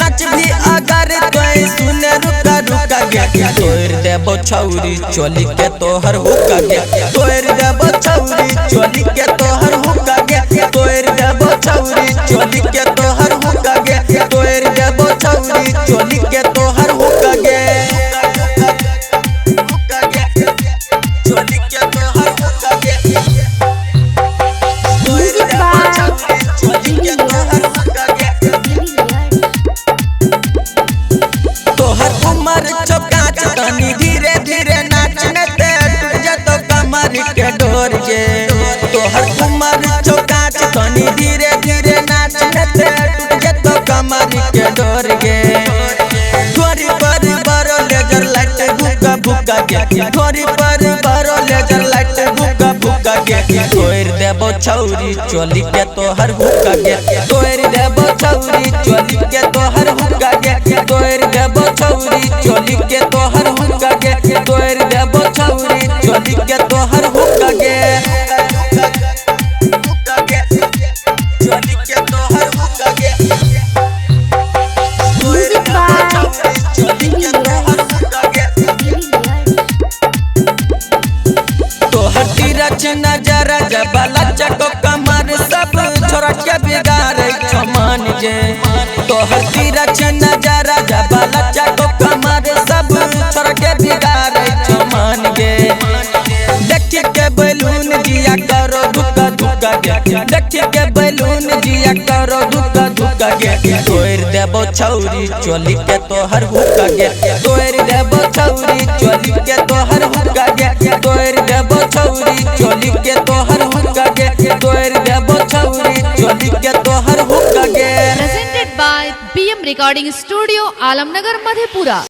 नाच भी अगर तोय सुन रुका रुका गे तोड़ देबो छौरी चोली के तोहर हुक्का गे तोड़ देबो छौरी चोली के तोहर हुक्का गे तोड़ देबो छौरी चोली के तोहर हुक्का गे तोड़ देबो छौरी चोली के तोहर हुक्का गे चोली के तोहर हुक्का गे Music by चोली के तोहर हुक्का गे तोहर उमर चौकाच तनी धीरे धीरे नाच न ते टूट जतो कमर के डोर गे तोहर उमर चौकाच तनी धीरे धीरे नाच न ते टूट जतो कमर के डोर गे थोड़ी पर बरो लेजर लाइट भुका भुका गे थोड़ी पर बरो लेजर लाइट भुका भुका गे तोड़ देबो छौरी चोली के तोहर हुक्का गे तोड़ देबो छौरी चोली के तोहर हुक्का गे तोड़ देबो छौरी चोली के तोहर हुक्का गे तोड़ देबो छौरी चोली के तोहर हुक्का गे चोली के तोहर हुक्का गे Music by चोली के तोहर हुक्का गे तोहर तिरछ नजर जबला चको कमर सब छोरा के बिगाड़ छमान जे तोहर तिरछ नजर जबला चको कमर सब छोरा के बिगाड़ छमान गे देख के बैलून जिया करो धुका धुका गे देख के बैलून जिया करो धुका धुका गे तोड़ देबो छौरी चोली के तोहर हुक्का गे तोड़ देबो छौरी चोली के तोहर हुक्का गे तोड़ देबो छौरी चोली के तोहर हुक्का गे तोड़ देबो छौरी चोली के तोहर हुक्का गे Presented by BM Recording Studio, Alamnagar, Madhepura.